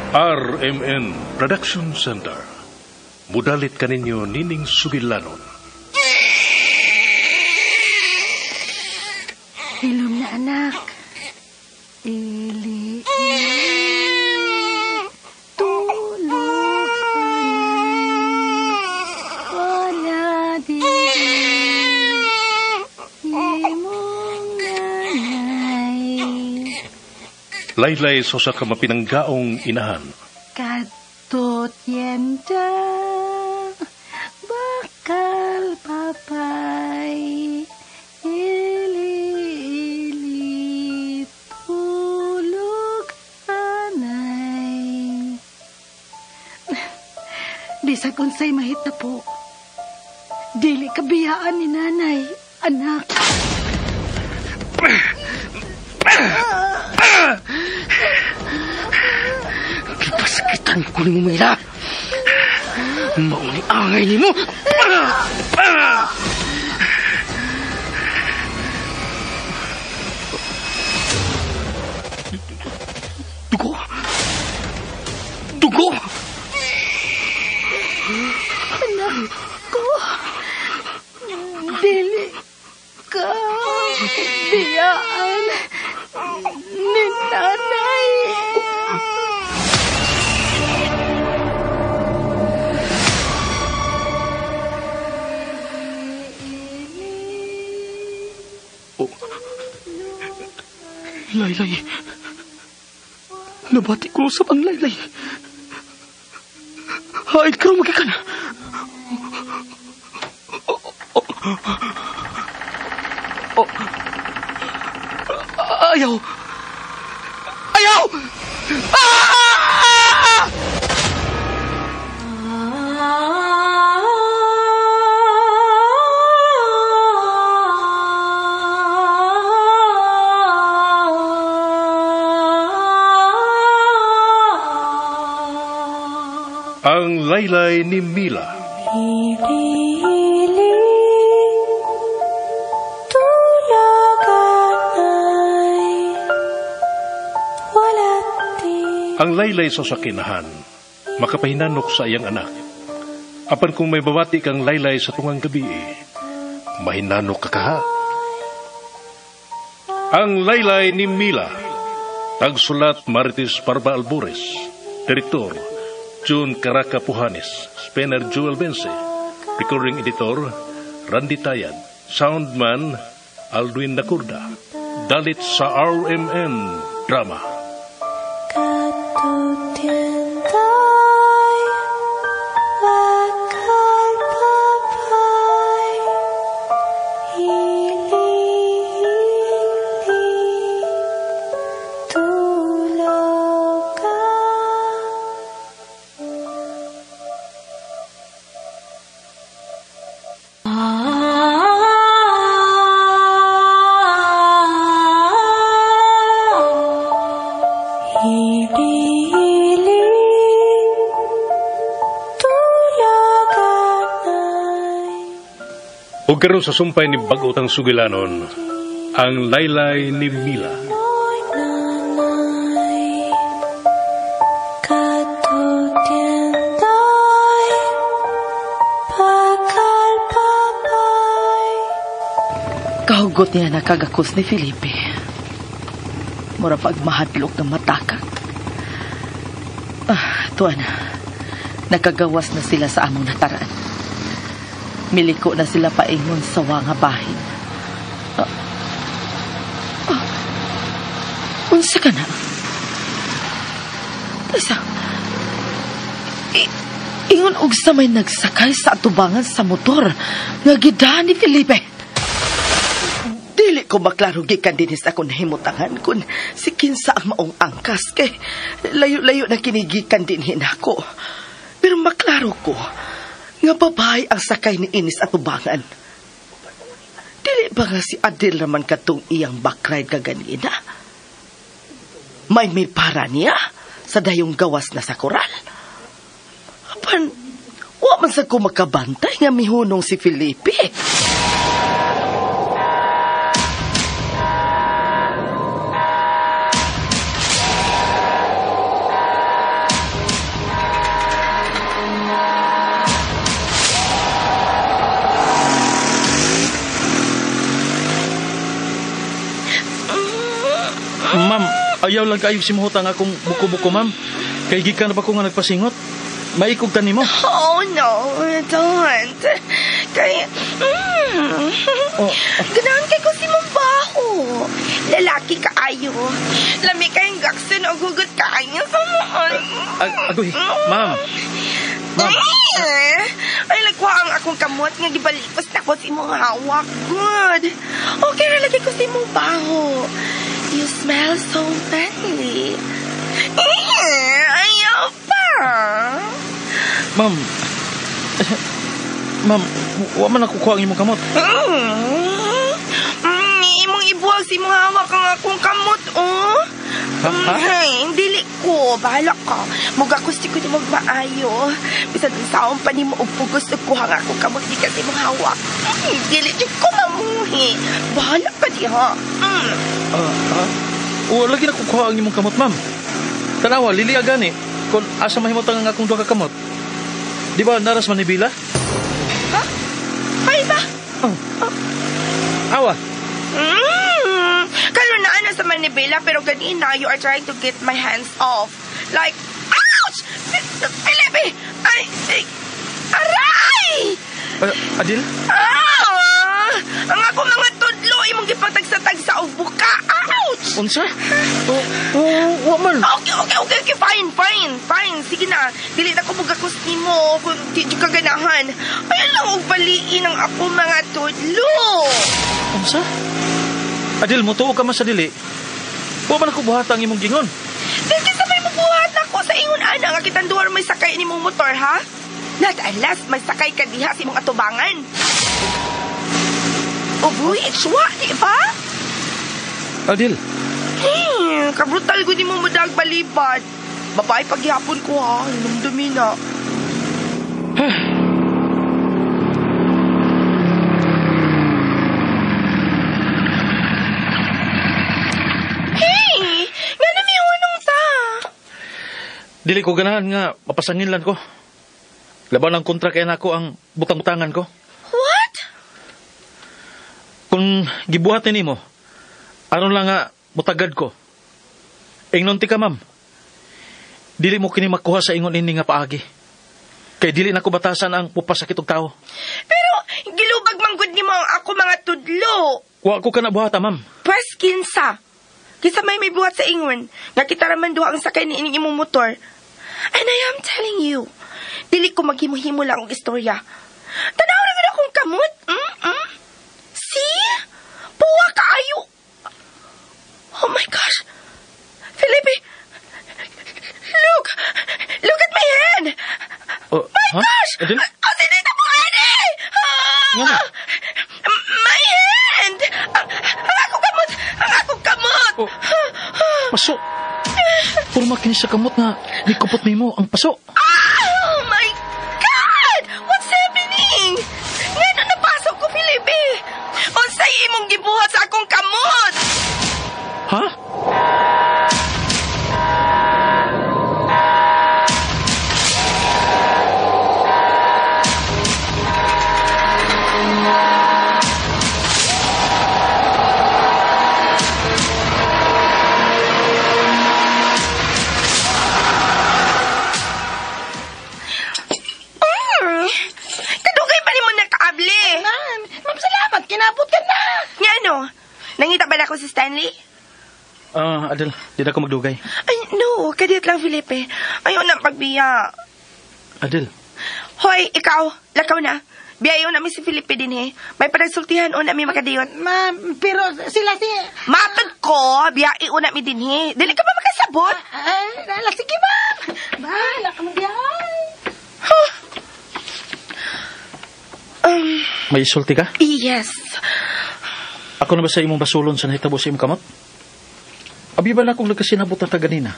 RMN Production Center. Mudalit kaninyo nining sugilanon. Hilom na, anak. Ili, ili, tulog anay, wala dili, imong nanay. Laylay sa usa ka mapinanggaong inahan. Kadto tienda, bakal papay, ili, ili, tulog anay. Bisag unsay mahitabo, dili ka biyaan ni nanay, anak. Gipasakitan ko ni mo, Mila. Mauni angay ni mo. Dugo! Dugo! Anak ko, dili ka biyaan ni nanay. Oh. Laylay. Nabati ko sa ang Laylay. Haid ka magikan. Oh. Ayaw. Ayaw! Ah! Ang Laylay ni Mila. Ili, tulog anay, wala di. Ang laylay sa sakinahan, makapahinanok sa iyang anak. Apan kung may babati kang laylay sa tungang gabi, mahinanok ka kaha. Ang Laylay ni Mila. Tagsulat Marites Parba Albores. Direktor June Caraca Puhanes. Spenner Joel Bense. Recording editor Randy Tayad. Soundman Aldwin Nakurda. Dalit sa RMN Drama. Katutientay, bakal papay, ili, ili, tulog ka. Ili, ili, tulog anay. Ug karon sa sumpay ni bag-o tang sugilanon, ang Laylay ni Mila. Noy nanay, katutientay, bakal papay. Kahugot niya nakagakos ni Felipe. Mura pag mahadlok ng matakak. Ah, tuan, nakagawas na sila sa among nataraan. Miliko na sila paingon sa wanga bahin. Unsa ka na? Tasa, ingon og sa may nagsakay sa atubangan sa motor nga gidahan ni Felipe. Dili ko maklaro gikan dinis ako nahimutangan kun si kinsa ang maong angkas kay layo-layo na kinigikan dinhi nako. Pero maklaro ko nga babae ang sakay ni Ines atubangan. Dili ba nga si Adel naman katong iyang backride kaganina? May para niya sa dayong gawas na sa koral. Apan, wa man sa ko makabantay nga mihunong si Felipe. Ayaw lang kaayo simuhot ang akong buko-buko, ma'am. Kay gikan na ba ko nga nagpasingot? Maikog ta nimo. Oh, no. Don't. Kay, Oh. Ganahan kay ko si mong baho. Lalaki kaayo. Lami kayong gaksin o hugot kaayo sa mga. Agoy, ma'am. Ma'am. Ay, nagkuha ang akong kamot nga gibalikos na ko sa imong hawak. Good. Okay, lagi ko sa imong baho. You smell so manly. Ayaw pa. Ma'am. Ma'am, wa man ako kuha ang imong kamot. Imong ibuwag sa imong hawak ang akong kamot, oh. Ha? Ha? Ay, dili ko. Bahala ka. Mugakos di ko ni magmaayo. Bisan saon pa ni mo og pugos og kuha nga akong kamot di kasi imong hawak. Dili jud ko mamuhi. Bahala ka diha. Wa lagi na ko kuha ang imong kamot, ma'am. Tanawa, lili agani. Kung asa mahimutang ang akong duha ka kamot. Di ba naras man ni Bila? Ha? Ay ba? Oh. Awa. Karon na ano sa Manibela, pero ganina you are trying to get my hands off. Like, ouch! Felipe! Ay, ay, aray! Adil? Ah! Ang ako mga tudlo, imong gipatagsa-tagsa og buka. Ouch! Unsa? Oh, oh, wa man. Okay, fine. Sige na, dili na ko mugakos nimo kung di ka ganahan. Ayun lang og baliin ang ako mga tudlo. Unsa? Adil, mutuo ka man sa dili. Wa man ako buhat ang imong gingon. Dili sa may mabuhat ako sa ingon ana nga kitang duha may sakay nimong motor, ha? Not unless may sakay ka diha sa imong atubangan. Ubuy, itswa, di ba? Adil. Kabrutal ko di mo mudag balibad. Babae paghihapon ko, ha? Hinumdumi na. Hey! Nga na may unong ta. Dili ko ganahan nga mapasangin lang ko. Laban ang kontra kaya nako ang butang-butangan ko. What? Kung gibuhat ni nimo, aron lang nga mutagad ko. Ingnon ti ka, ma'am. Dili mo kini makuha sa ingon ini nga paagi. Kay dili nako batasan ang mupasakit og tawo. Pero gilubag manggod nimo ang ako mga tudlo. Wa ko kana buhata, ma'am. Pwes kinsa. Kinsa may buhat sa ingon nga kita ra man duha ang sakay ni ining imong motor. And I am telling you, dili ko maghimo-himo lang og istorya. Tanaw ra gud akong kamot. See? Puwa kaayo. Oh my gosh. Felipe, look. Look at my hand. Oh, My huh? gosh! Adil? Oh, sinita mo, Ane! Nga? My hand! Ang akong kamot! Ang akong kamot! Oh. Paso! Purma kini sa kamot nga nikupot nimo ang paso. Oh my God! What's happening? Ngano napasok ko, Felipe? Unsay imong gibuhat sa akong kamot? Ha? Kadugay pa nimo nakaabli. Ma'am, ma'am, salamat. Kinabot ka na. Nga ano? Nangita ba na ako si Stanley? Adel, di na ako magdugay. Ay, no. Kadiyot lang, Felipe. Ayaw na pagbiya. Adel. Hoy, ikaw. Lakaw na. Biyayo na mi si Felipe din eh. May parasultihan o na mi makadiyot. Ma'am, pero sila si... Matod ko, biyai una mi din eh. Dili ka ba makasabot? Ay, sige, ma'am. Bahala ka magbiyahay. Huh. May isulti ka? Yes. Ako na ba sa imong basulon sa nahitabo sa imong kamot? Abi ba na akong nagkasinabot na taganina?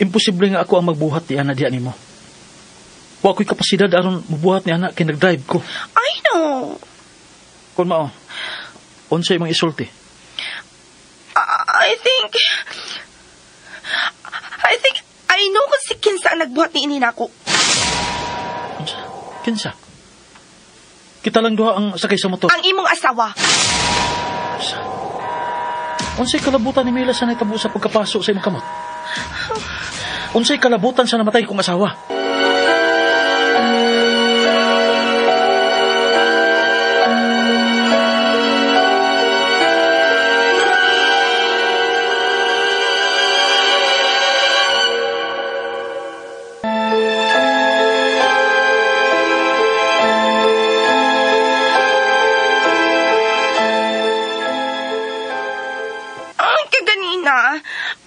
Imposible nga ako ang magbuhat ni Ana diyan nimo. Wa ko'y kapasidad aron mabuhat ni Ana kay nag-drive ko. I know. Kung mao, unsa imong isulti? I think I know kung si Kinsa ang nagbuhat ni ini nako. Unsa? Kinsa? Kita lang duha ang sakay sa motor. Ang imong asawa. Unsa? Unsay kalabutan ni Mila sa nahitabo sa pagkapaso sa imong kamot? Unsay kalabutan sa namatay kong asawa?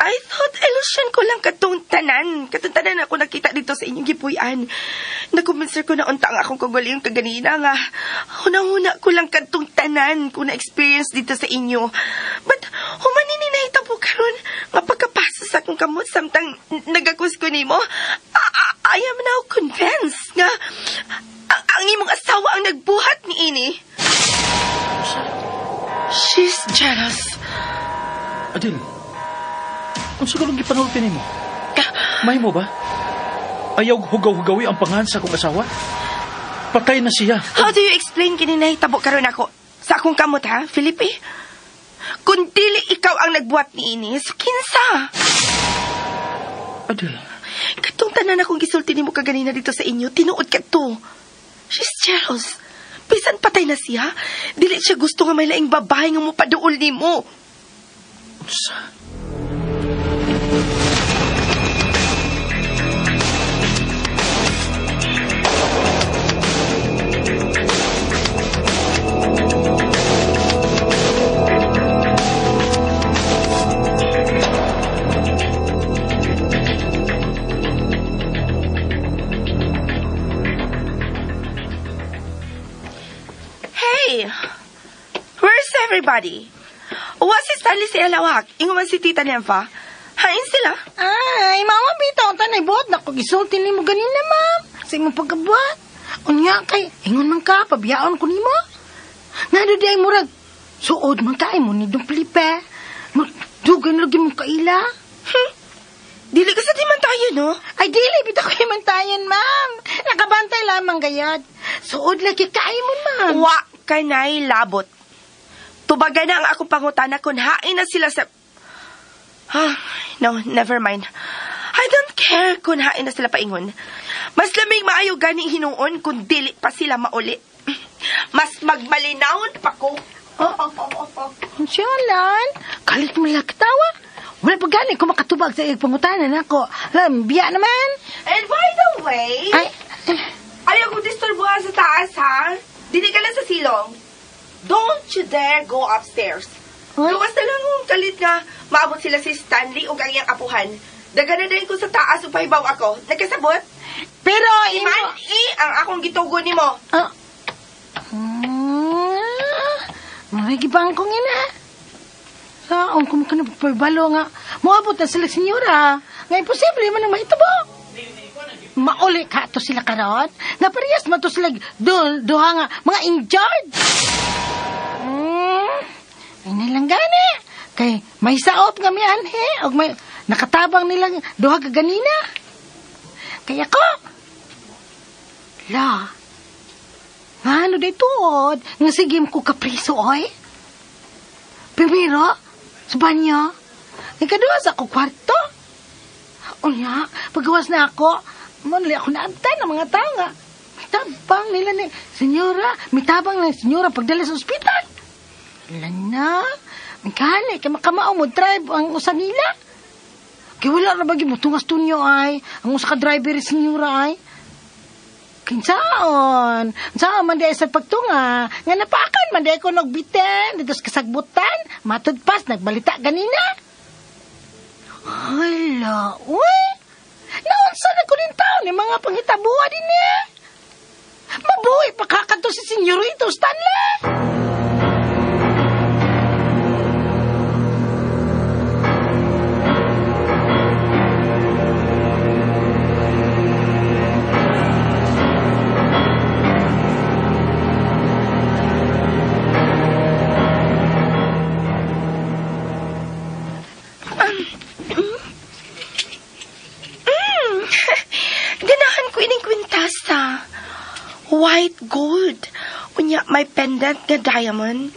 I thought illusion ko lang katong tanan. Katong tanan ako nakita dito sa inyong gipuy-an. Nakumbinser ko na unta ang akong kagaling kaganina nga. Huna-huna ko lang katong tanan ko na-experience dito sa inyo. But humanin ni nahitabo karon nga pagkapasa sa akong kamot samtang nagakus ko nimo. I am now convinced nga ang imong asawa ang nagbuhat ni ini. She's jealous. Adil, unsa galong gipanulti nimo? Mahimo ba? Ayaw hugaw-hugawi ang pangan sa akong asawa? Patay na siya. How do you explain kini nahitabo karon ako? Sa akong kamot ha, Felipe? Kung dili ikaw ang nagbuhat ni ini, so kinsa? Adil. Katong tanan akong gisulti nimo kaganina dito sa inyo, tinuod ka to. She's jealous. Bisan patay na siya, dili siya gusto nga may laing babae nga mopaduol nimo. Unsa? Hey! Where's everybody? Wa si Stanley si Alawak. Ingon man si Tita Nemfa. Hain sila. Ay, mama, bitaw tanay buhat na ko gisulti nimo ganina, ma'am. Sa imong pagkabuhat. Unya kay ingon man ka, pabiyaon ko nimo. Ngano di ay murag suod man kay mo ni Don Felipe. Dugay na lagi mong kaila. Dili ka sa di man tayo, no? Ay, dili bitaw kay man tayon, ma'am. Nakabantay lamang gayad. Suod lagi kay mo, ma'am. Wa kanay labot. Tubagan na ang akong pangutana kung hain na sila sa... Ah, no, never mind. I don't care kung hain na sila paingon. Mas lamig maayo gani hinuon kung dili pa sila mauli. Mas magmalinawon pa ko. Oh. Siya, Lan. Kalit mo lang katawa. Wala pa gani kung makatubag sa iyong pangutanan ako. Alam, biya naman. And by the way... Ay, ayaw kong disturbuhan sa taas, ha? Dili ka lang sa silong. Don't you dare go upstairs. Huh? Luwas na lang kung kalit nga maabot sila si Stanley o ang iyang apuhan. Dagana din ko sa taas upahibaw ako. Nagkasabot? Pero, Iman, ang akong gitugo nimo. Ah. Marigibang kong ina. Saon kung ka napagpabalo nga. Moabot na sila, senyora. Nga imposible man ang mahitabo. Mauli ka to sila karon. Nga parehas man to sila duha nga mga injured. Ay nilang gani. Kay may saop nga mianhe og may nakatabang nilang duha ka ganina. Kaya ko. La. Ngano day tuod nga sige ko kapriso oy. Primero sa banyo. Ikaduha sa ako kwarto. Unya, pagawas na ako, manli ako naabtan ng mga tao nga. May tabang nila ni senyora, may tabang ni senyora pagdala sa ospital. Wala na. May kali, kay makamao mo drive ang usa nila. Kay wala ra bagi mo tungas tunyo ay, ang usa ka driver senyora ay. Kinsaon? Saan man di ay sa pagtunga? Nga napakan man di ay ko nagbiten, dito sa kasagbutan, matud pas, nagbalita ganina. Hala, uy! Naunsa na ko rin taon ni mga panghitabuha din eh. Mabuhi pa kakato si Senyorito Stanley! Ganahan ko ining kwintasa. White gold. Unya, may pendant nga diamond.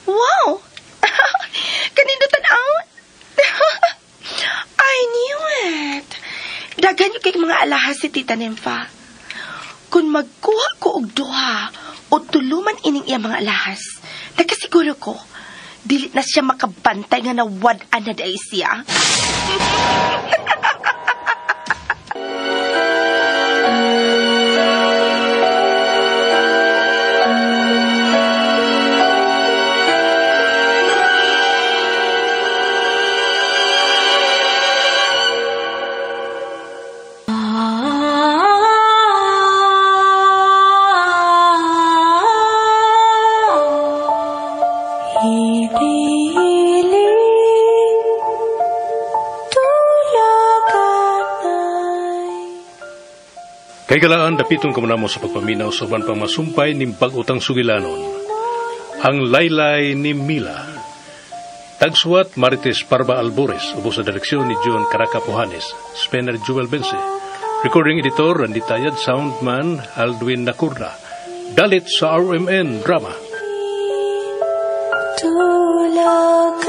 Wow! Kanindutan Daghan yung kay mga alahas si Tita Nympha. Kung magkuha ko og duha o tuluman ining iya mga alahas, nakasiguro ko, dili na siya makabantay nga nawad-an na dahil siya. Hiling tulaganay. Kay galaan dapiton ka mo sa pagpaminaw sa uban pang masumpay ning bag-utang sugilanon. Ang Laylay ni Mila. Tagsuwat Marites Parba Albores, ubos sa direksyon ni John Caracapohanes, Spencer Jewel Bense. Recording editor Randy Tayad, soundman Aldwin Nakurda. Dalit sa RMN Drama. Tulaganay.